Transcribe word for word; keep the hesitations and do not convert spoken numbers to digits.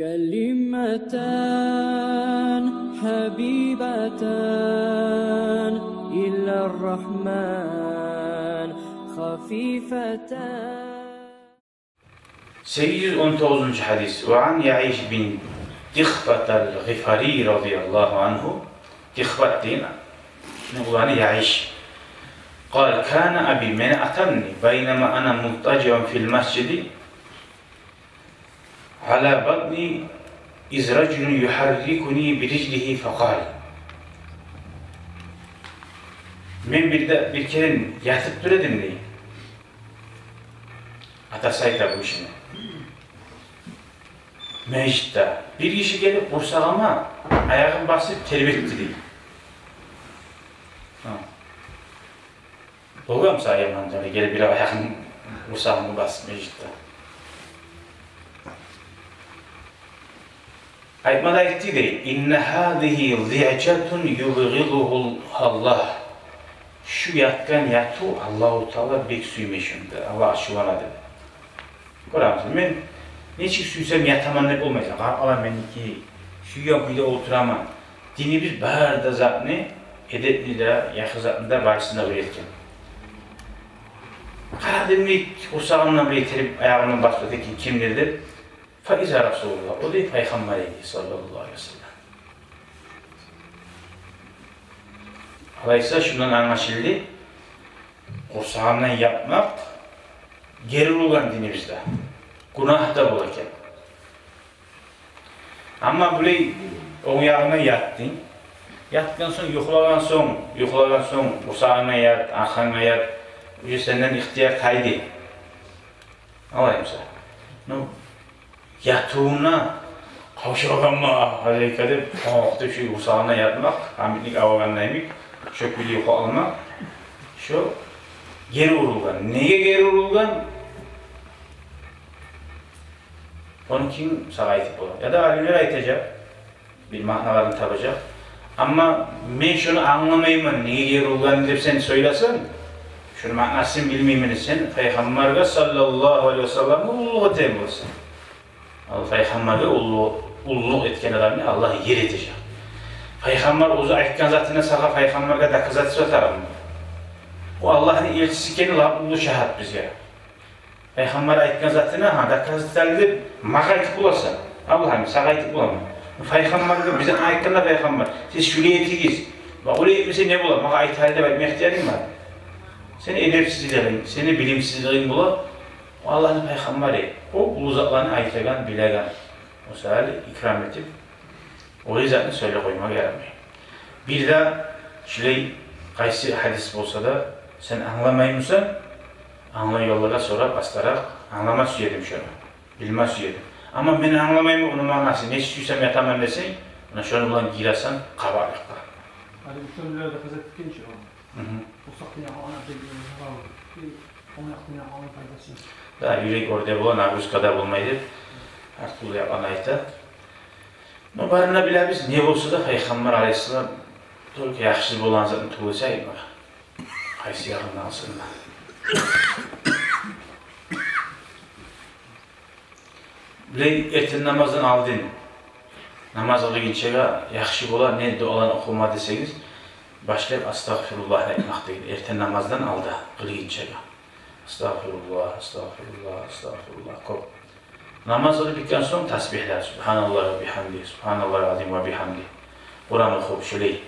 كلمتان حبيبتان إلى الرحمن خفيفتان. Сегиз юз он тогъузунчу гьадис. وعن يعيش بن دخفة الغفاري رضي الله عنه. Дихфат деген уланы Яиш. قال: كان أبي, мени атам, بينما أنا مضطجع في المسجد على بطني إذ رجل يحركني برجله فقال. Мен бир де, бир керен ятып тура эдим, дей. Атасы айта бу ишни. Межитде бир гиши гелип, къурсагъыма аягъын басып тербетди, дей. Гьа. Болгъанмы сагъа яман жагъы, гелип бир аягъын къурсагъынга басып межитде? Айтма да айтды, дей: إن هذه ضجعة يبغضها الله. Шу ятгъан ятыв Аллагьу Таала бек сюймей шуну, Аллагь ачувлана, деп. Гёремисиз, мен нечик сюйсем ятаман деп болмайсан. Къаркъарам меники, сюйген кюйде олтураман. Динибиз бары да затны, эдепни де, яхшы затны да, барысын да уьйретген. Къарадым, дей, къурсагъымдан бир итерип, аягъымдан басып этеген кимдир деп. فإذا رسول الله, о, дей, Пайхаммар эди, саллаллагьу алайгьи ва саллам. Алайса, шундан англашылды, къурсагъындан ятмакъ гери урулгъан динибизде. Гюнагь да бола экен. Амма булай онг ягъына ятдынг. Ятгъан сонг, юхлагъан сонг, юхлагъан сонг, къурсагъынга ят, аркъанга ят, уже сенден ихтияр тайды. Алай буса. Ну, ятывуна къавшалгъанма, гьалиге деп, къонакъ деп, шо къурсагъына ятмакъ, гьамитлик авагъанда йимик, шо кюйде юхлама, шо гери урулгъан. Неге гери урулгъан? Ону ким сагъа айтып бола? Я да алимлер айтажакъ, бир маъналарын табажакъ. Амма мен шону англамайман, неге гери урулгъанын деп сен сёйлесенг, шону маънасын билмеймен десенг, Пайхаммаргъа, саллаллагьу алайгьи ва саллам, уллулукъ этеген боласан. Ал Пайхаммаргъа уллу-, уллулукъ этген адамны Аллагь ер этежек. Пайхаммар оьзю айтгъан затына сагъа Пайхаммаргъа доказательство тарыкъмы? О Аллагьны элчиси экени лап уллу шагьат бизге. Пайхаммар айтгъан затына, гьа, доказательство деп магъа айтып боласан. Аллагь, мен сагъа айтып боламан. Пайхаммаргъа, бизге айтгъанда Пайхаммар, сиз шулай этигиз, ва олай этмесе не бола, магъа айтайын деп айтма ихтиярынг бар. Сени эдепсизлигинг, сени билимсизлигинг бола. О Аллагьны Пайхаммары, о уллу затланы айтагъан, билеген. О саялы икрам этип, олай затны сёйлеп къоймагъа ярамай. Бир де шулай къайсы гьадис болса да, сен англамаймысан, англайгъанлагъа сорап, астаракъ англама сюе эдим шону, билме сюе эдим. Амма мен англамайман, ону маънасын, нечик сюйсем ятаман десенг, муна шону булан гиресен къабагъа. Гьали бу сёзлер де къызыкъ этген чи ону. Мгм. Къурсакъ дюнья къалгъан, бир къурсакъ дюнья къалгъан пайдасы. Да, юрек оьрде бола, нагрузка да болмай деп, артыкъ якъланы айта. Но барын да билебиз, не болса да Пайхаммар алайгьиссалам только яхшы болгъан затны тюгюл эсе айтмагъан. Къайсы ягъындан алсанг да. Билей, эртен намаздан алдын, намаз къылгъынчагъа яхшы бола не дуаланы охума десегиз, башлап астагъфируллагьны айтмакъ деген, эртен намаздан алда къылгъынчагъа. Астагъфируллагь, астагъфируллагь, астагъфируллагь, кёп. Намаз къылып битген сонг тасбигьлер, субгьаналлагьи ва бигьамдигьи, субгьаналлагьил азим ва бигьамдигьи. Къуран охуп шулай.